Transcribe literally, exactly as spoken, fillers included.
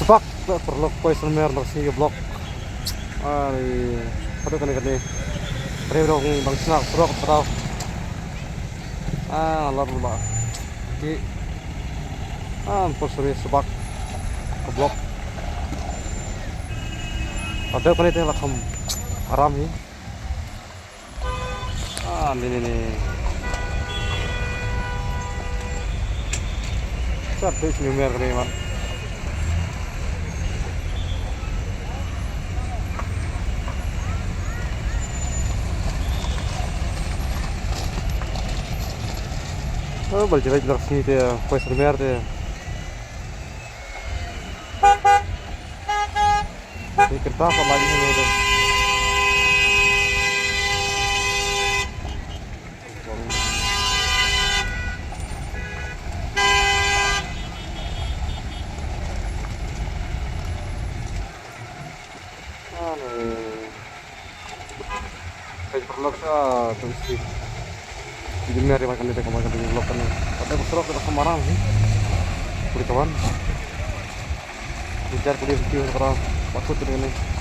Bak, bak, paralok, poi sngewmer, bak, sngi vlog. Ani, haduh kane kane. Reu rong bang snak, surok, padau. Ah, lar ba. Ki. Ah, poi sngewmer, sebak. Ka vlog. Haduh kane te la kham aram hi. Ah, ni, ni, ni. Sat phi sngewmer kane, man. Oh, bal jilai jilak sini te, poi sngewmer te. Ni kertas apa lagi ni tu? Ane. Kai paralok sa tu si. Jadi mari makan dia, makan dia vlog kan. Ada berserok kita semarang sih. Boleh kawan. Ujar kuliah video sekarang. Maksud ini.